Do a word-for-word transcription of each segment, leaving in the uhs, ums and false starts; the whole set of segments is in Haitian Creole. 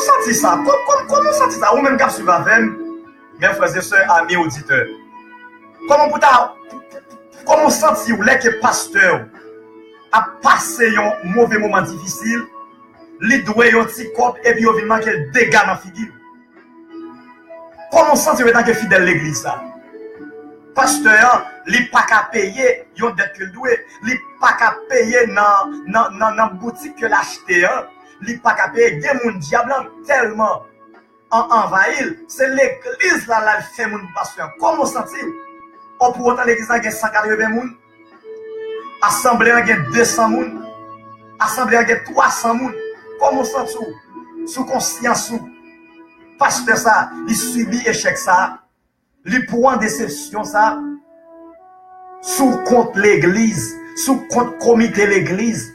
Santi sa? Kò- kò- Kòman w santi sa? Ou menm k ap swiv avè m, men frè e sè, ami oditè. Kòman pou ta, kòman w santi w lè ke pastè w ap pase yon move moman difisil, li dwe yon ti kòb epi yo vin make l dega nan figi l? Kòman w santi w antanke fidèl legliz sa? Pastè an, li pa ka peye yon dèt ke l dwe, li pa ka peye nan, nan, nan, nan boutik ke l achte an, li pa ka peye. Gen moun dyab lan tèlman an- anvayi l, se legliz la l al fè moun pou pastè an. Kòman w santi w? Ò, pou otan legliz la gen san katreven moun, asanble an gen de san moun, asanble an gen twa san moun. Kòman w santi w sou konsyans ou? Pastè sa, li sibi echèk sa, li pran desepsyon sa sou kont legliz, sou kont komite legliz.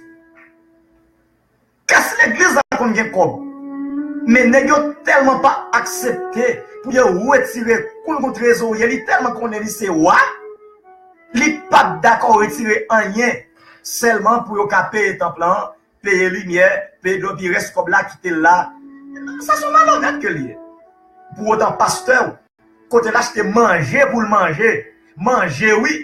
Kès legliz la konn gen kòb. Men nèg yo tèlman pa aksepte pou yo retire koul kont trezorye, li tèlman konnen li se wa, li p ap dakò retire anyen, sèlman pou yo ka peye tanp lan, peye limyè, peye dlo, pi rès kòb la kite l la. Sa se yon malonèt ke l ye. Pou otan pastè w, kote l achte manje pou l manje, manje wi,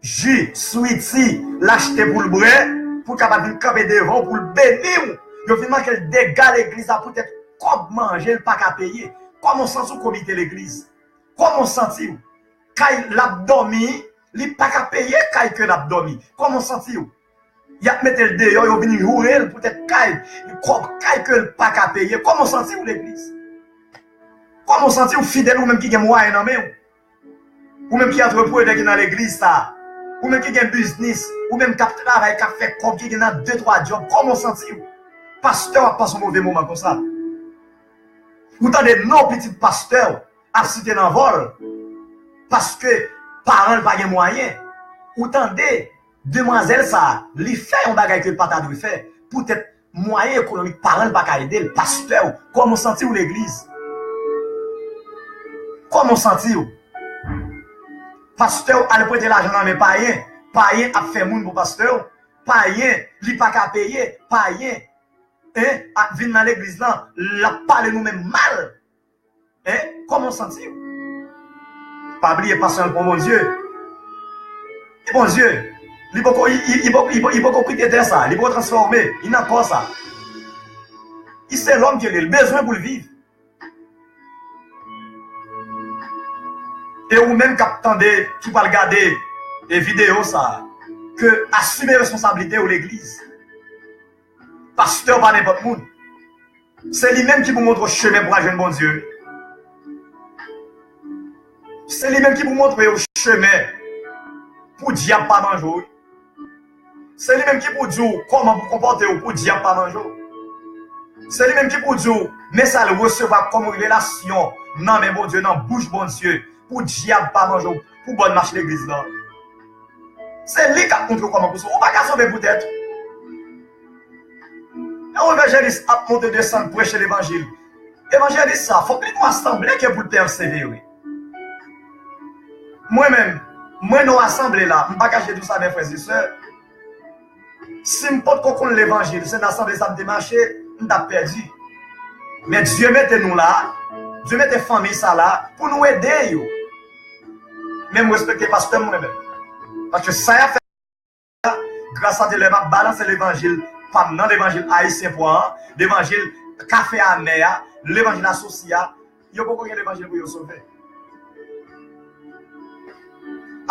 ji, switi, l achte pou l bwè, pou l kapab vin kanpe devan w, pou l beni w. Yo vin make l dega legliz la poutèt kòb manje l pa ka peye. Kòman w santi w komite legliz? Kòman w santi w? Kay l ap dòmi, li pa ka peye kay ke l ap dòmi. Kòman w santi w? Y ap mete l deyò, yo vin joure l poutèt kay, kòb kay ke l pa ka peye. Kòman w santi w legliz? Kòman w santi w fidèl ou menm ki gen mwayen nan men w? Ou menm ki antreprenè ki nan legliz sa, ou menm ki gen biznis, ou menm k ap travay, k ap fè kòb, ki gen nan de twa djòb, kòman w santi w? Pastè w ap pase yon move moman konsa. Ou tande non pitit pastè w ap site nan vòl, paske paran l pa gen mwayen. Ou tande demwazèl sa, li fè yon bagay ke l pa ta dwe fè, poutèt mwayen ekonomik paran l pa ka ede l. Pastè w, kòman w santi w legliz? Kòman w santi w? Pastè w al prete lajan nan men payen. Payen ap fè moun pou pastè w. Payen, li pa ka peye. Payen, en, ap vin nan legliz lan, l ap pale nou menm mal. En, kòman w santi w? Pa bliye pastè an pran Bondye. E Bondye, li poko, li, li, li poko, li poko kite tè sa, li poko transfòme, li nan kò sa. Li se lòm ke li, li bezwen pou l viv. E ou menm k ap tande, ki pral gade e videyo sa, ke asime responsablite w legliz. Pastè w pa nenpòt moun. Se li menm ki pou montre w chemen pou al jwenn Bondye. Se li menm ki pou montre w chemen pou dyab pa manje w. Se li menm ki pou di w kòman pou konpòte w pou dyab pa manje w. Se li menm ki pou di w men sa l resevwa kòm revelasyon nan men Bondye, nan bouch Bondye, pou dyab pa manje w, pou bòn mach legliz lan. Se li k ap montre w kòman pou sove. Ou pa ka sove pou tèt ou. Yon evanjelis ap monte desann preche levanjil. Evanjelis sa, fòk li gon asanble ke pou l pèsevere. Mwen menm, mwen nan asanble la, m pa kache di w sa, men frè e sè, si m potko konn levanjil, se nan asanble sa m te mache, m t ap pèdi. Men Dye mete nou la, Dye mete fanmi sa la pou nou ede yo. Men m respekte pastè m mwen menm. Paske sa y ap fè, gras a Dye, lè m ap balanse levanjil pa m nan, levanjil ayisyen pran an, levanjil kafe amè a, levanjil asosi a, yo poko gen levanjil pou yo sove.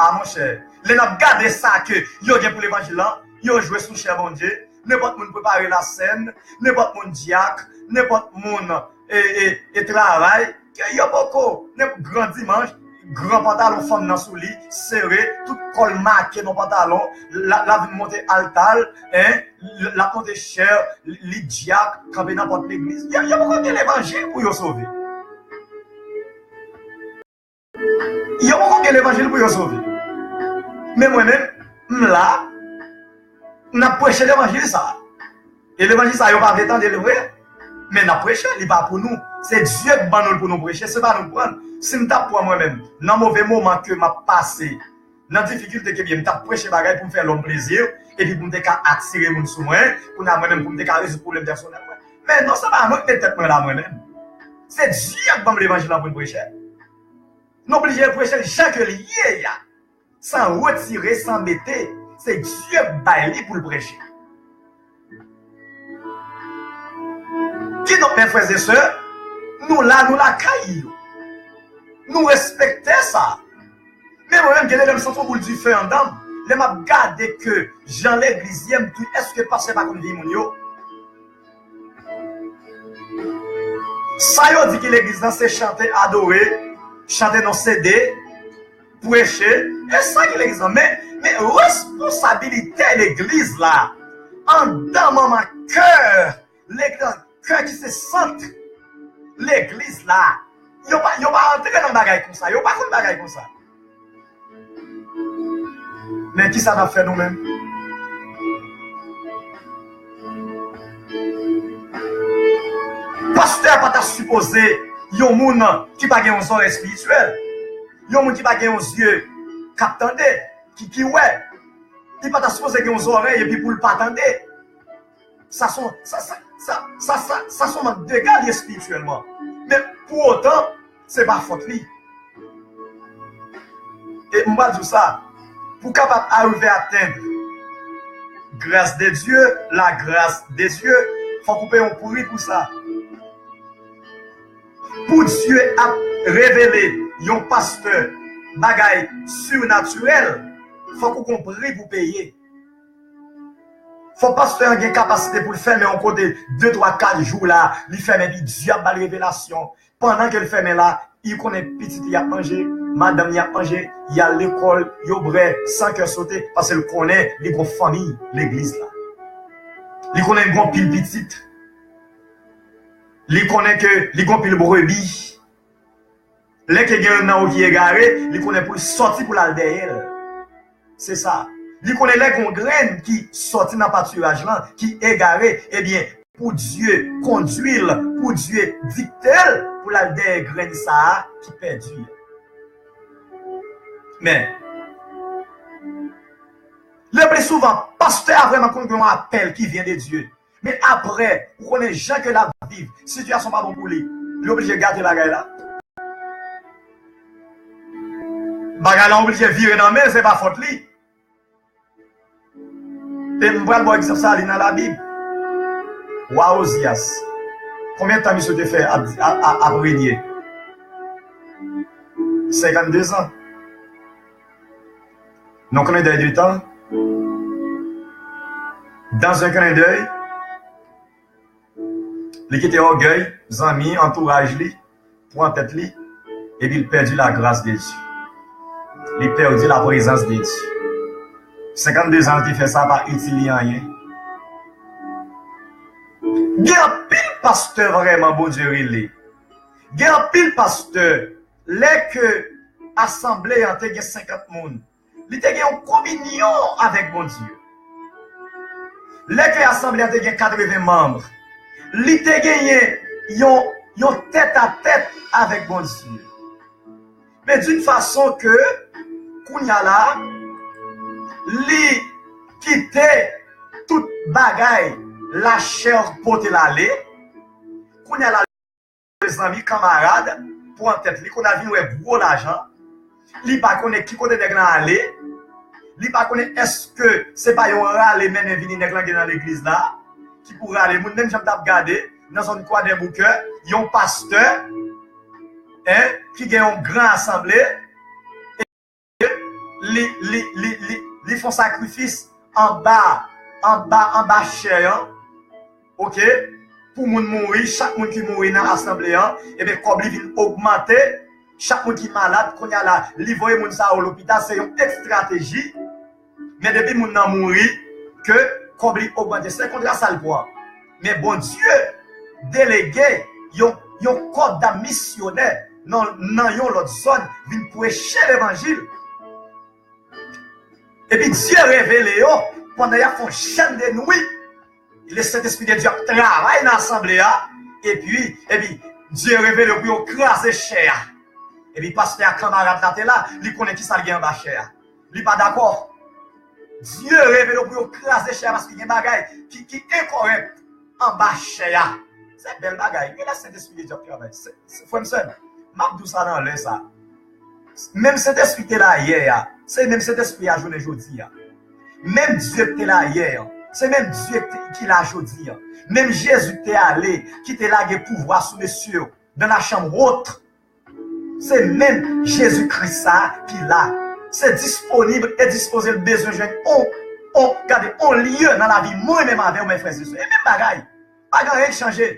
A monchè, lè n ap gade sa ke yo gen pou levanjil lan, yo jwe sou chè Bondye, nenpòt moun prepare lasèn, nenpòt moun dyak, nenpòt moun e, e, e travay, ke yo poko, nenpòt gran dimanch, gran pantalon fanm nan sou li, sere, tout kò l make nan pantalon, l ap, l ap vin monte alta l, en, l ap monte chè, li dyak, kanpe nan pòt legliz. Yo, yo poko gen levanjil pou yo sove. Yo poko gen levanjil pou yo sove. Men mwen menm, m la, n ap preche levanjil sa. E levanjil sa, yo pa vle tande l vre. Men n ap preche, li pa pou nou. Se Dye k ban nou l pou nou preche, se pa nou k pran l. Si m t ap pran mwen menm, nan move moman ke m ap pase, nan difikilte ke m ye, m t ap preche bagay pou m fè lòm plezi, epi pou m te ka atire moun sou mwen, kounye a mwen menm pou m te ka rezoud pwoblèm pèsonèl mwen. Men non, se pa mwen ki met tèt mwen la mwen menm. Se Dye k ban m levanjil lan pou m preche. Nou oblije preche l jan ke l ye a, san retire, san mete. Se Dye k bay li pou l preche. Kidonk, mes frères et sœurs, nou la, nou lakay yo. Nou respekte sa. Men mwen menm, gen de lè m santi yon boul dife anndan m. Lè m ap gade ke jan legliz ye, m di, èske pastè pa konn vye moun yo? Sa yo di ki legliz lan se chante, adore, chante nan C D, preche, e sa ki legliz lan. Men, men responsabilite legliz la, anndan manman kè legliz, kè ki se sant legliz la. Yo pa, yo pa antre nan bagay konsa, yo pa konn bagay konsa. Men kisa n ap fè nou menm? Pastè a pa ta sipoze yon moun ki pa gen yon zòrèy espirityèl, yon moun ki pa gen yon zye k ap tande, ki, ki wè. Li pa ta sipoze gen yon zòrèy epi pou l pa tande. Sa son, sa, sa, sa, sa, sa, sa son mank dega li espirityèlman. Men pou otan, se pa fòt li. E m pral di w sa, pou w kapab arive atenn gras de Dye, la gras de Dye, fòk ou peye yon pri pou sa. Pou Dye ap revele yon pastè bagay sinatirèl, fòk ou gon pri pou peye. Fò pastè an gen kapasite pou l fèmen yon kote de, twa, kat jou la, li fèmen, epi Dye ap ba l revelasyon. Pandan ke l fèmen la, li konnen pitit li ap manje, madanm li ap manje, y al lekòl, yo bwè san kè sote, paske l konnen li gon fanmi legliz la. Li konnen li gon pil pitit. Li konnen ke li gon pil brebi. Lè ke gen youn nan yo ki egare, li konnen pou l sòti pou l al dèyè l. Se sa. Li konnen lè gen yon grenn ki sòti nan patiraj lan, ki egare, ebyen, pou Dye kondui l, pou Dye dikte l, pou l al dèyè grenn sa a ki pèdi a. Men, le pli souvan, pastè a vrèman konn gen yon apèl ki vyen de Dye. Men apre, ou konnen jan ke l ap viv, sitiyasyon pa bon pou li, li oblije gate bagay la. Bagay la oblije vire nan men l, se pa fòt li. E m pral ba w egzanp sa, li nan Labib. Wa Ozyas, konbyen tan misye te fè ap, ap, ap, ap renye? Senkannde zan. Nan yon clin d'œil de temps, dans un clin d'œil, li kite ògèy, zanmi, antouraj li, pran tèt li, epi l pèdi la gras de Dye. Li pèdi la prezans de Dye. Senkannde zan l te fè sa pa itil li anyen. Gen anpil pastè vrèman Bondye rele. Gen anpil pastè, lè ke asanble an te gen senkant moun, li te gen yon kominyon avèk Bondye. Lè ke asanble an te gen katreven manm, li te genyen yon, yon tèt a tèt avèk Bondye. Men d'une façon que, kounye a la, li kite tout bagay lachè pote l ale. Kounye a la, zanmi, kanmarad, pran tèt li, kounye a vin wè gwo lajan. Li pa konnen ki kote nèg lan ale. Li pa konnen èske se pa yon rale mennen vini nèg lan gen nan legliz la, ki pou rale moun, menm jan m t ap gade nan zòn Kwadèboukè, yon pastè, en, ki gen yon gran asanble, li, li, li, li, li fè yon sakrifis anba, anba, anba chè an, oke, pou moun mouri, chak moun ki mouri nan asanble an, ebyen, kòb li vin ogmante, chak moun ki malad, kounye a la, li voye moun sa yo lopital, se yon estrateji, men depi moun nan mouri, ke kòb li ogmante, se kontra sa l pran. Men Bondye delege yon, yon kòd a misyonè nan, nan yon lòt zòn vin preche levanjil. Epi Dye revele yo pandan y ap fè yon jèn de nwi. Le Sentespri de Dye ap travay nan asanble a. Epi, epi Dye revele yo pou yo kraze chè a. Epi pastè a, kanmarad la te la, li konnen kisa l gen anba chè a. Li pa dakò. Dye revele yo pou yo kraze chè a paske gen bagay ki, ki enkòrèk anba chè a. Se bèl bagay. Wi, lè Sentespri de Dye ap travay. Se, se, frè m, sè m, m ap di w sa nan lè sa. Menm Sentespri ki te la yè a, se menm Sentespri a jounen jodi a. Menm Dye ki te la yè a, se menm Dye ki te, ki la jodi a. Menm Jezi ki te ale, ki te lage pouvwa sou mesye yo dans la chambre haute. Se menm Jezi Kris sa a ki la. Se disponib e dispoze l bezwen jwenn on, on, gade, on lye nan lavi mwen menm avè w, men frè e sè. E menm bagay. Pa gen anyen ki chanje.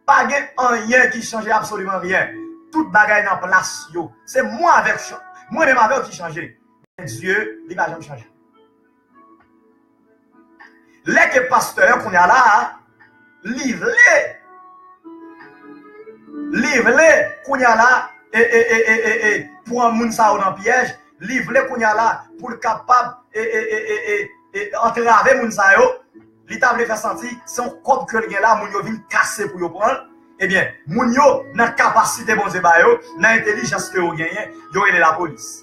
Pa gen anyen ki chanje, absoliman ryen. Tout bagay nan plas yo. Se mwen avèk chan-, mwen menm avè w ki chanje. Men Dye, li pa janm chanje. Lè ke pastè a kounye a la, li vle, li vle kounye a la, e, e, e, pran moun sa yo nan pyèj, li vle kounye a la pou l kapab, e, e, e, e, e, e, antrave moun sa yo, li ta vle fè santi se yon kòb ke l gen la, moun yo vin kase pou yo pran l. Ebyen, moun yo, nan kapasite Bondye ba yo, nan entèlijans ke yo genyen, yo rele lapolis.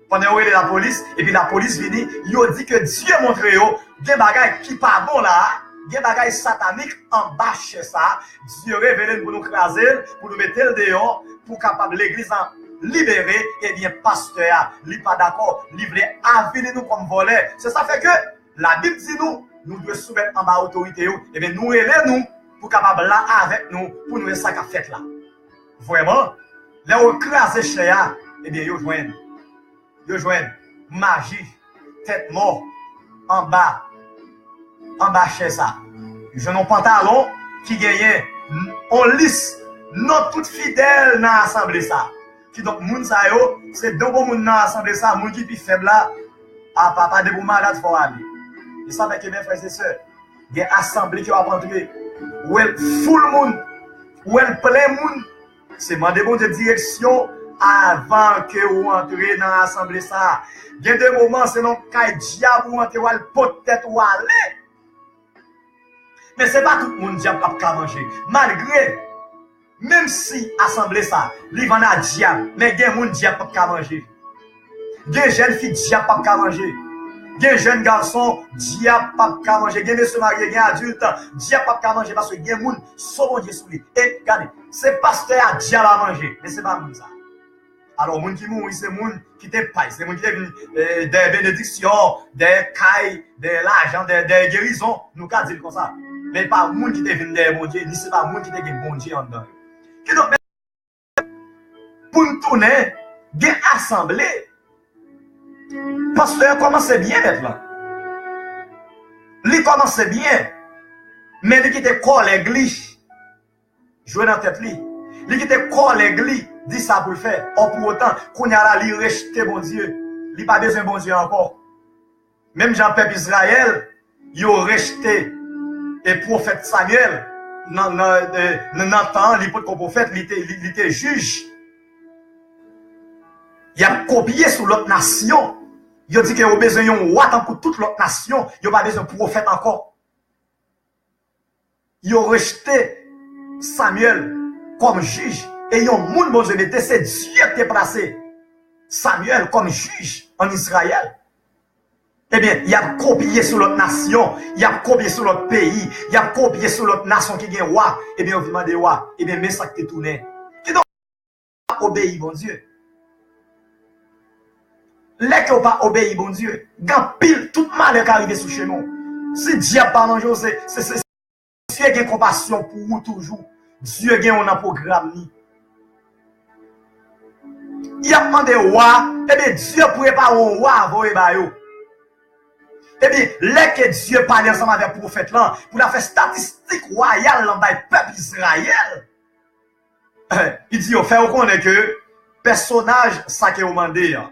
Pandan yo rele lapolis, epi lapolis vini, yo di ke Dye montre yo gen bagay ki pa bon la a, gen bagay satanik anba chè sa a. Dye revele n pou nou kraze l, pou nou mete l deyò, pou kapab legliz lan libere. Ebyen, pastè a, li pa dakò, li vle avili nou kòm vòlè. Se sa fè ke Labib di nou, nou dwe soumèt anba otorite yo. Ebyen, nou rele nou pou kapab la avèk nou, pou nou wè sa k ap fèt la. Vrèman, lè yo kraze chè a, ebyen, yo jwenn, yo jwenn maji, tèt mò, anba, anba chè sa. Yo jwenn yon pantalon ki genyen yon lis non tout fidèl nan asanble sa. Kidonk, moun sa yo, se de gwo moun nan asanble sa, moun ki pi fèb la, apa, pa depi w malad, fò w ale. E sa fè ke, men frè e sè, gen asanble ke w ap antre, ou wè l foul moun, ou wè l plen moun, se mande Bondye direksyon avan ke w antre nan asanble sa. Gen de moman, se nan kay dyab ou antre, w al pot tèt ou ale. Men se pa tout moun dyab p ap ka manje. Malgre, menm si asanble sa, li vann a dyab, men gen moun dyab p ap ka manje. Gen jèn fi dyab p ap ka manje. Gen jèn gason dyab p ap ka manje. Gen mesye marye, gen adilt, dyab p ap ka manje paske gen moun so Bondye sou li. E gade, se pastè a dyab a manje, men se pa moun sa. Alò, moun ki mouri, se moun ki te pay, se moun ki te vin, eh, dèyè benediksyon, dèyè kay, dèyè lajan, dèyè, dèyè gerizon, nou ka di l konsa. Men pa moun ki te vin dèyè Bondye, ni se pa moun ki te gen Bondye anndan yo. Kidonk, pou n tounen, gen asanble, pastè a kòmanse byen nèt la. Li kòmanse byen, men li kite kòlèg li jwe nan tèt li. Li kite kòlèg li di sa pou l fè. Ò, pou otan, kounye a la, li rejte Bondye. Li pa bezwen Bondye ankò. Menm jan pèp Izrayèl, yo rejte e pwofèt Samyèl nan, nan, e, nan, nan tan an, li potko pwofèt, li te, li, li te jij. Y ap kopye sou lòt nasyon. Yo di ke yo bezwen yon wa tankou tout lòt nasyon. Yo pa bezwen pwofèt ankò. Yo rejte Samyèl kòm jij, e yon moun Bondye mete, se Dye ki te plase Samyèl kòm jij ann Izrayèl. Ebyen, y ap kopye sou lòt nasyon, y ap kopye sou lòt peyi, y ap kopye sou lòt nasyon ki gen wa. Ebyen, yo vin mande wa. Ebyen, men sa k te tounen. Kidonk, obeyi Bondye. Lè ke w pa obeyi Bondye, gen anpil, tout malè ka rive sou chemen w. Si dyab pa manje w, se, se, se, Dye gen konpasyon pou ou toujou. Dye gen w nan pwogram li. Y ap mande wa, ebyen, Dye prepare yon wa voye ba yo. Ebyen, lè ke Dye pale ansanm avèk pwofèt lan, pou l al fè estatistik wayal lan bay pèp Izrayèl, li di yo, fè yo konnen ke pèsonaj sa ke yo mande an,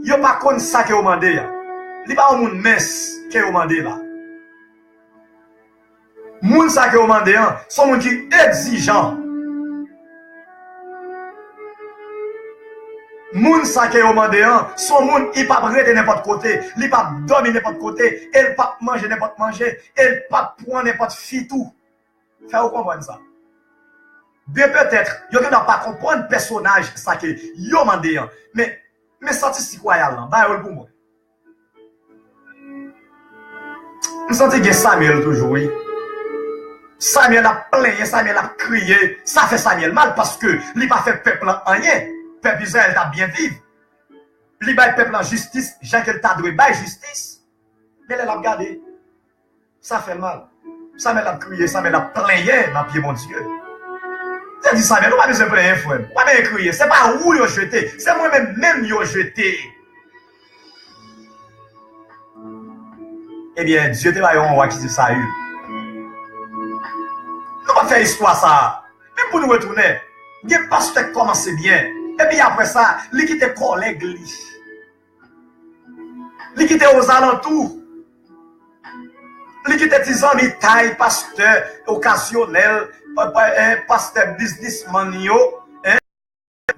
yo pa konn sa ke yo mande an. Li pa yon moun mens ke yo mande la. Moun sa ke yo mande an, se yon moun ki egzijan. Moun sa ke yo mande an, se yon moun, li p ap rete nenpòt kote, li p ap dòmi nenpòt kote, e li p ap manje nenpòt manje, e li p ap pran nenpòt fi tou. Fè yo konprann sa. Byen petèt, yo gendwa pa konprann pèsonaj sa ke yo mande an. Men, men estatistik wayal lan, ba yo l pou mwen. M santi gen Samyèl toujou, wi. Samyèl ap plenyen, Samyèl ap kriye, sa fè Samyèl mal paske li pa fè pèp lan anyen. Pèp Izrayèl t ap byen viv. Li bay pèp lan jistis jan ke l ta dwe bay jistis. Men lè l ap gade, sa fè l mal. Samyèl ap kriye, Samyèl ap plenyen nan pye Bondye. Li di Samyèl, ou pa bezwen plenyen, frè m. Ou pa bezwen kriye. Se pa ou yo jete. Se mwen menm menm yo jete. Ebyen, Dye te ba yo yon wa ki se Sayil. Nou pa fè istwa sa a. Men pou nou retounen, gen pastè k kòmanse byen. Epi apre sa, li kite kòlèg li. Li kite ozalantou. Li kite ti zanmitay pastè okazyonèl, pa- pa- eh, pastè biznismann yo, eh,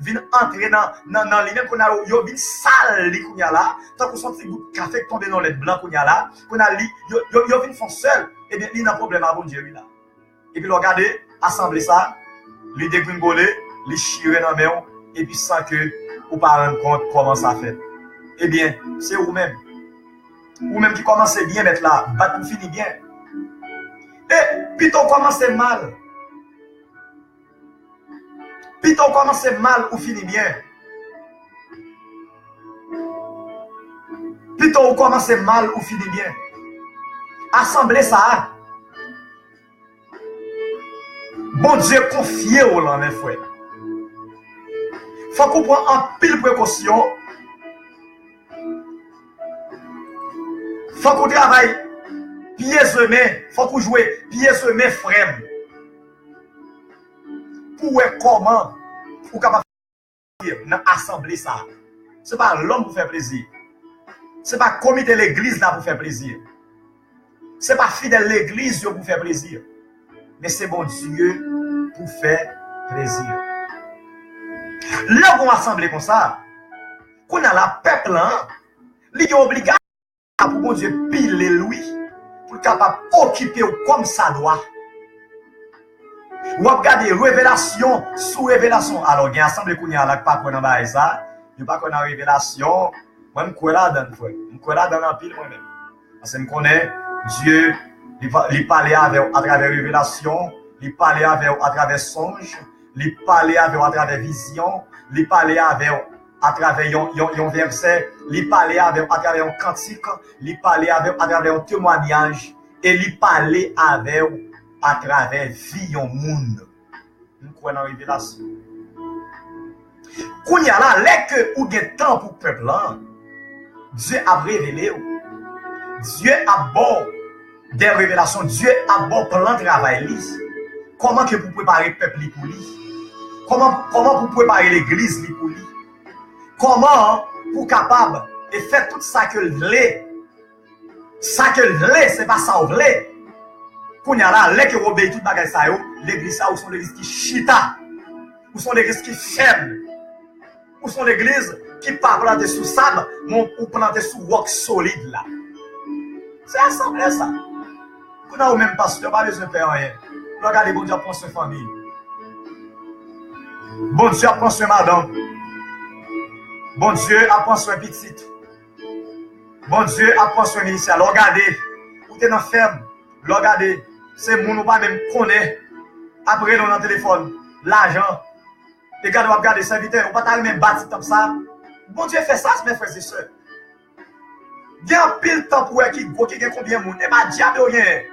vin antre nan, nan, nan li menm. Kounye a, yo, yo vin sal li kounye a la, tankou se yon ti gout kafe k tonbe nan lèt blan kounye a la. Kounye a, li, yo, yo, yo vin fè yon sèl. Ebyen, li nan pwoblèm a Bondye, wi, la. Epi lè w gade, asanble sa, li degringole, li chire nan men w, epi san ke ou pa rann kont kòman sa fèt. Ebyen, se ou menm. Ou menm ki kòmanse byen, mèt la, bat pou fini byen. E pito w kòmanse mal. Pito w kòmanse mal, ou fini byen. Pito w kòmanse mal, ou fini byen. Asanble sa a, Bondye konfye w lan men, frè. Fòk ou pran anpil prekosyon. Fòk ou travay pye zemen. Fòk ou jwe pye zemen, frè m. Pou w wè kòman ou kapab nan asanble sa a. Se pa lòm pou fè plezi. Se pa komite legliz la pou fè plezi. Se pa fidèl legliz yo pou fè plezi. Men se Bondye pou fè plezi. Lè w gon asanble konsa, kounye a la, pèp lan, li gen obligasyon pou Bondye pile l, wi, pou l kapab okipe w kòm sa dwa. W ap gade revelasyon sou revelasyon. Alò, gen asanble kounye a la k pa kwè nan bagay sa. Yo pa kwè nan revelasyon. Mwen, m kwè ladan l, frè. M kwè ladan l anpil, mwen menm. Paske m konnen Dye, li, pa- li pale avè w atravè revelasyon, li pale avè w atravè sonj, li pale avè w atravè vizyon, li pale avè w atravè yon, yon, yon vèsè, li pale avè w atravè yon kantik, li pale avè w atravè yon temwanyaj, e li pale avè w atravè vi yon moun. M kwè nan revelasyon. Kounye a la, lè ke ou gen tan pou pèp lan, Dye ap revele w. Dye ap ba w de revelasyon. Dye ap ba w plan travay li. Kòman ke pou prepare pèp li pou li? Kòman, kòman pou prepare legliz li pou li? Kòman pou kapab e fè tout sa ke l vle? Sa ke l vle, se pa sa w vle. Kounye a la, lè ke w obeyi tout bagay sa yo, legliz sa, ou se yon legliz ki chita. Ou se yon legliz ki fèb. Ou se yon legliz ki pa plante sou sab, men ou plante sou wòk solid la. Se asanble sa. Kounye a ou menm pastè, pa bezwen pè anyen. Lè w gade Bondye ap pran swen fanmi. Bondye ap pran swen madanm. Bondye ap pran swen pitit. Bondye ap pran swen ministè a. Lè w gade, ou te nan fèm. Lè w gade, se moun ou pa menm konnen ap rele w nan telefòn, lajan. E gade, w ap gade sèvitè, ou pa ta renmen bati tanp sa. Bondye fè sa, mes frères et sœurs. Gen anpil tanp ou wè ki gwo, ki gen konbyen moun. E pa dyab yo genyen.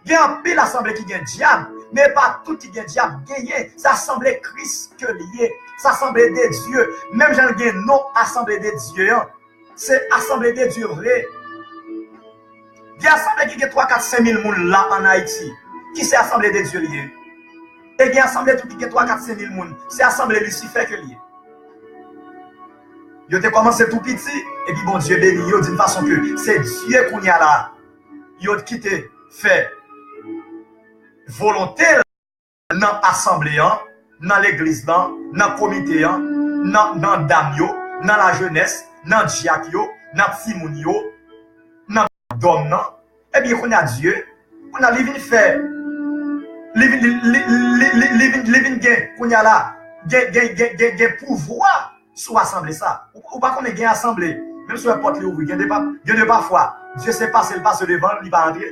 Gen anpil asanble ki gen dyab, men e pa tout ki gen dyab. Genyen, se asanble Kris ke l ye. Se asanble de Dye. Menm jan l gen non asanble de Dye an, se asanble de Dye vre. Gen asanble ki gen twa, kat, senk mil moun la ann Ayiti, ki se asanble de Dye li ye. E gen asanble tou ki gen twa, kat, senk mil moun, se asanble Lisifè ke l ye. Yo te kòmanse tou piti, epi Bondye beni yo di yon fason ke se Dye kounye a la, yo kite fè volonte l nan asanble an, nan legliz lan, nan komite an, nan, nan dam yo, nan lajenès, nan dyak yo, nan timoun yo, nan dòm nan. Ebyen, kounye a Dye, kounye a li vin fè, li vin, li, li, li, li, li vin, li vin gen, kounye a la, gen, gen, gen, gen, gen pouvwa sou asanble sa. Ou, ou pa konnen gen asanble, menm si w wè pòt li ouvri, gen de pa, gen de pafwa, Dye se pase, l pase devan l, li pa antre.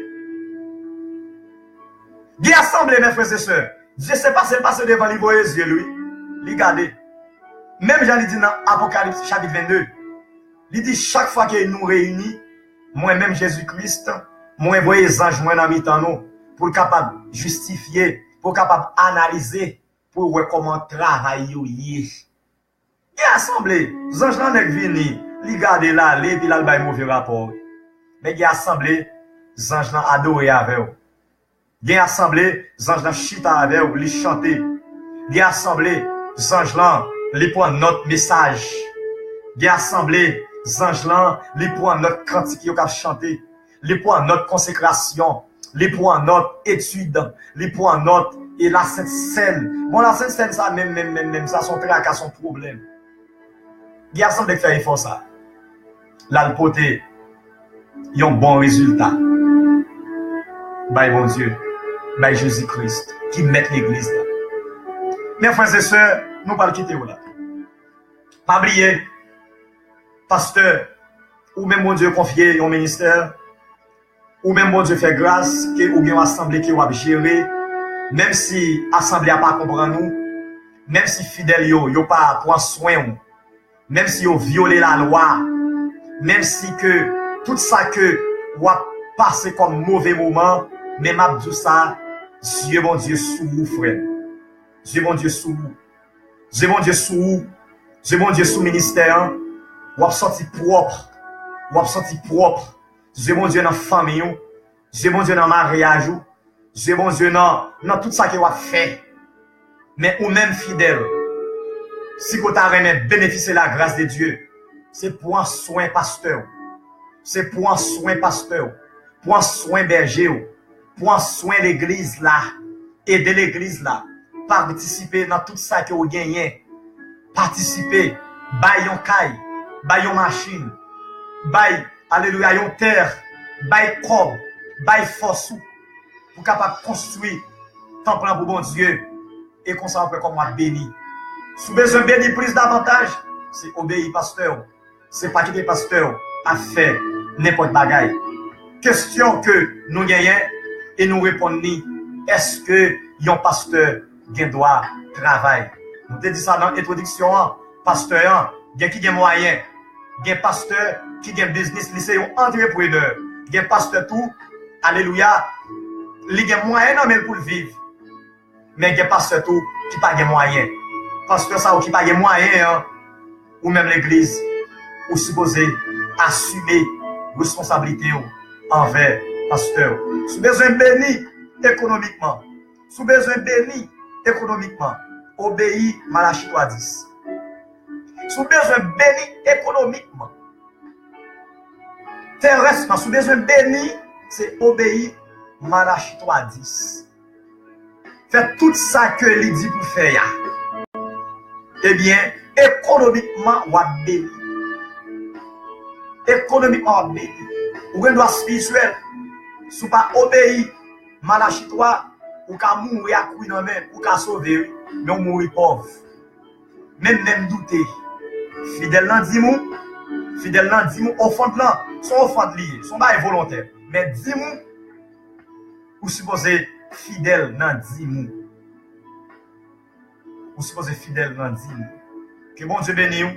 Gen asanble, men frè e sè, Dye se pase l pase devan, li voye zye l, wi. Li gade. Menm jan li di nan Apokalips chapit vennde, li di, chak fwa ke nou reyini, mwen menm Jezi Kris, mwen voye zanj mwen nan mitan nou, pou l kapab jistifye, pou l kapab analize, pou l wè kòman travay yo ye. Gen asanble, zanj lan nèk vini, li gade l ale, epi l al bay move rapò. Men gen asanble, zanj lan adore avè w. Gen asanble, zanj lan chita avè w, li chante. Gen asanble, zanj lan, li pran nòt mesaj. Gen asanble, zanj lan, li pran nòt kantik yo k ap chante. Li pran nòt konsekrasyon. Li pran nòt etid. Li pran nòt e Lasent Sèn. Bon, Lasent Sèn sa menm, menm, menm, menm, sa se yon traka, se yon pwoblèm. Gen asanble k fè efò sa. L al pote yon bon rezilta bay Bondye, bay Jezi Kris, ki mèt legliz la. Men frè e sè, nou pral kite w la. Pa bliye, pastè, ou menm Bondye konfye yon ministè, ou menm Bondye fè gras ke ou gen yon asanble ke w ap jere, menm si asanble a pa konprann ou, menm si fidèl yo, yo pa pran swen w, menm si yo vyole lalwa, menm si ke tout sa ke w ap pase kòm move moman, men m ap di w sa, zye Bondye sou ou, frè m. Zye Bondye sou ou. Zye Bondye sou ou. Zye Bondye sou ministè an. W ap sòti pwòp. W ap sòti pwòp. Zye Bondye nan fanmi w. Zye Bondye nan maryaj ou. Zye Bondye nan, nan tout sa ke w ap fè. Men ou menm fidèl, si ke w ta renmen benefisye lagras de Dye, se pran swen pastè w. Se pran swen pastè w. Pran swen bèje w. Pran swen legliz la. Ede legliz la. Patisipe nan tout sa ke w genyen. Patisipe. Bay yon kay. Bay yon machin. Bay, alelouya, yon tè. Bay kòb. Bay fòs ou pou kapab konstwi tanp lan pou Bondye. E konsa w ap wè kòman w ap beni. Si w bezwen beni plis davantaj, se obeyi pastè w. Se pa kite pastè w ap fè nenpòt bagay. Kesyon ke nou genyen e nou reponn li, èske yon pastè gen dwa travay? Nou te di sa nan entwodiksyon an. Pastè an, gen ki gen mwayen. Gen pastè ki gen biznis, li se yon antreprenè. Gen pastè tou, alelouya, li gen mwayen nan men l pou l viv. Men gen pastè tou ki pa gen mwayen. Pastè sa yo ki pa gen mwayen an, ou menm legliz, ou sipoze asime responsablite w anvè pastè w. Si w bezwen beni ekonomikman, si w bezwen beni ekonomikman, obeyi Malachi twa dis. Si w bezwen beni ekonomikman, terèsman, si w bezwen beni, se obeyi Malachi twa dis. Fè tout sa ke li di pou fè a. Ebyen, ekonomikman, w ap beni. Ekonomikman, w ap beni. Ou gen dwa espirityèl. Si w pa obeyi Malachi twa, ou ka mouri ak wi nan men, ou ka sove, wi, men w mouri pòv. Men, men m doute. Fidèl nan dim ou, fidèl nan dim ou, ofrann lan, se yon ofrann li ye, se yon bagay volontè. Men dim ou, ou sipoze fidèl nan dim ou. Ou sipoze fidèl nan dim ou. Ke Bondye beni w,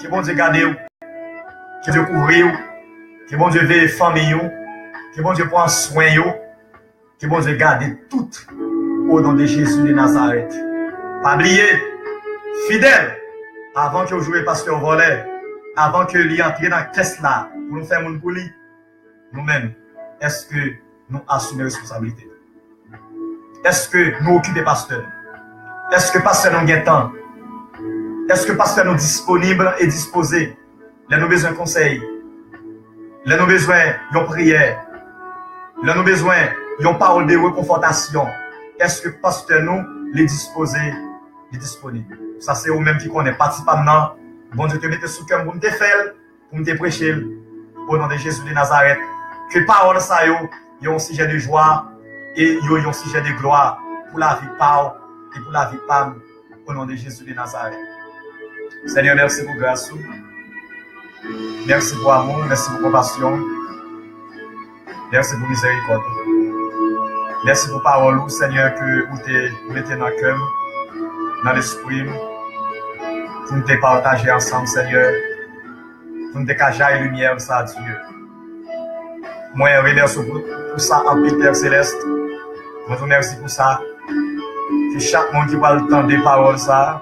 ke Bondye gade w, ke Bondye kouvri w, ke Bondye veye fanmi w, ke Bondye pran swen yo. Ke Bondye gade tout, o non de Jezi de Nazarèt. Pa bliye, fidèl, avan ke w joure pastè w vòlè, avan ke li antre nan kès la pou nou fè moun pou li, nou menm, èske nou asime responsablite nou? Èske nou okipe pastè nou? Èske pastè nou gen tan? Èske pastè nou disponib e dispoze? Lè nou bezwen konsèy, lè nou bezwen yon priyè, lè nou bezwen yon pawòl de rekonfòtasyon, èske pastè nou, li dispoze, li disponib? Sa se ou menm ki konnen. Pati pa m nan, Bondye te mete sou kè m pou m te fè l, pou m te preche l. O non de Jezi de Nazarèt, ke pawòl sa yo yon sijè de jwa e yo yon sijè de glwa pou lavi pa w e pou lavi pa m. O non de Jezi de Nazarèt. Senyè, mèsi pou gras ou. Mèsi pou amou, mèsi pou konpasyon. Mèsi pou mizèrikòd ou. Mèsi pou pawòl ou, Senyè, ke ou te mete nan kè m, nan lespri m, pou m te pataje ansanm, Senyè, pou m te ka jayi limyè sa, Dye. Mwen remèsye w pou, pou sa anpil, Pè Selès. Mwen di w mèsi pou sa. Ke chak moun ki pral tande pawòl sa,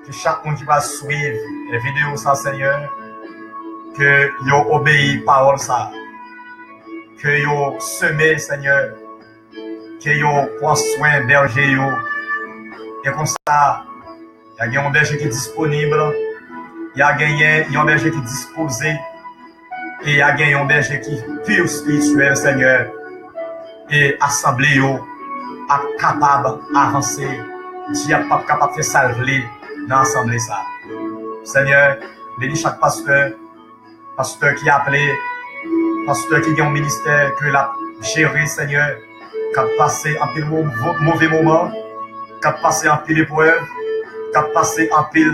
ke chak moun ki pral swiv videyo sa, Senyè, ke yo obeyi pawòl sa, ke yo seme, Senyè, ke yo pran swen bèje yo. E konsa, y a gen yon bèje ki disponib, y a genyen yon bèje ki dispoze, e y a gen yon bèje ki pi espirityèl, Senyè. E asanble yo ap kapab avanse. Dyab p ap kapab fè sa l vle nan asanble sa. Senyè, beni chak pastè, pastè ki aple, pastè ki gen yon ministè ke l ap jere, Senyè, k ap pase anpil mo-, vo-, move moman, k ap pase anpil eprèv, k ap pase anpil,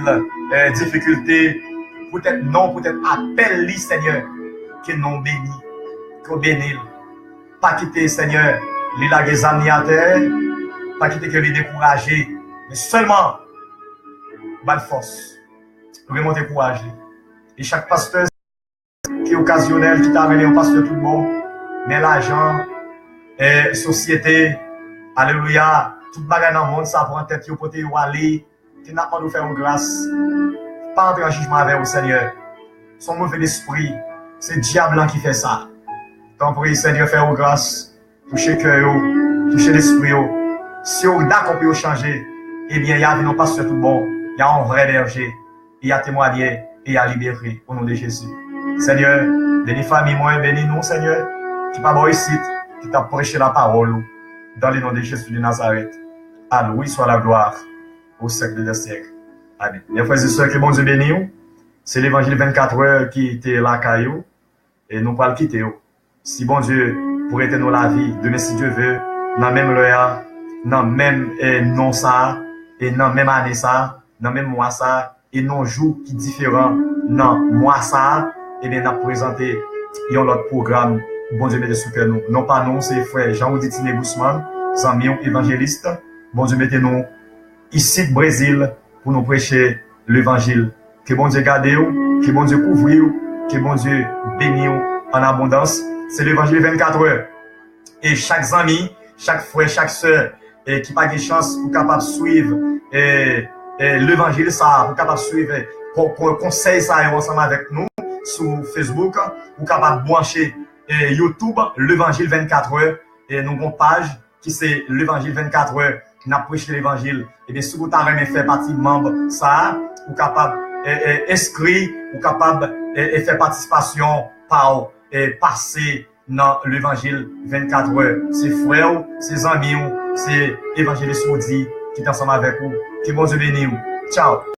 eh, difikilte, poutèt non, poutèt apèl li, Senyè, ke non beni, ke w beni l. Pa kite, Senyè, li lage zam li atè, pa kite ke li dekouraje, men sèlman ba l fòs, remonte kouraj li. E chak pastè ki okazyonèl, ki ta renmen yon pastè tout bon, men lajan, eh, sosyete, alelouya, tout bagay nan mond sa pran tèt yo, pote yo ale, ke n ap mande w fè yo gras. Pa antre an jijman avè yo, Senyè. Se yon move lespri. Se dyab lan ki fè sa. Tanpri, Senyè, fè yo gras. Touche kè yo. Touche lespri yo. Si yo dakò pou yo chanje, ebyen, y a vin yon pastè tout bon. Y a yon vrè bèje. E y a temwanye. E y a libere. O non de Jezi. Senyè, beni fanmi mwen, beni nou, Senyè. Ki pa bò isit, ki t ap preche lapawòl ou. Dans le nom de Jésus de Nazareth. À lui soit la gloire. Au siècle des siècles. Amen. Mes frères et sœurs, ke Bondye beni w. Se levanjil vennkat è ki te lakay ou. E nou pral kite w. Si Bondye prete nou lavi, demen, si Dye ve, nan menm lè a, nan menm, eh, non sa a, e nan menm ane sa a, nan menm mwa sa a, e nan jou ki diferan nan mwa sa a, ebyen, n ap prezante yon lòt pwogram Bondye mete sou kè nou. Non pa nou, se frè Jean Rudy Tiné Gusman, zanmi w evanjelis. Bondye mete nou isit Brezil pou nou preche levanjil. Ke Bondye gade w, ke Bondye kouvri w, ke Bondye beni w an abondans. Se levanjil vennkat è. E chak zanmi, chak frè, chak sè, e ki pa gen chans pou kapab swiv, e, e, levanjil sa a, pou kapab swiv, e, kon-, kon-, konsèy sa yo ansanm avèk nou sou Facebook, ou kapab branche, e, YouTube, Levanjil vennkat è, e nou gon paj ki se Levanjil vennkat è, n ap preche levanjil. Ebyen, si w ta renmen fè pati manm sa a, ou kapab, e, e, enskri, ou kapab, e, e, fè patisipasyon pa w, e, pase nan Levanjil vennkat è. Se frè w, se zanmi w, se evanjelis Rudy ki t ansanm avèk ou. Ke Bondye beni w. Tchaw.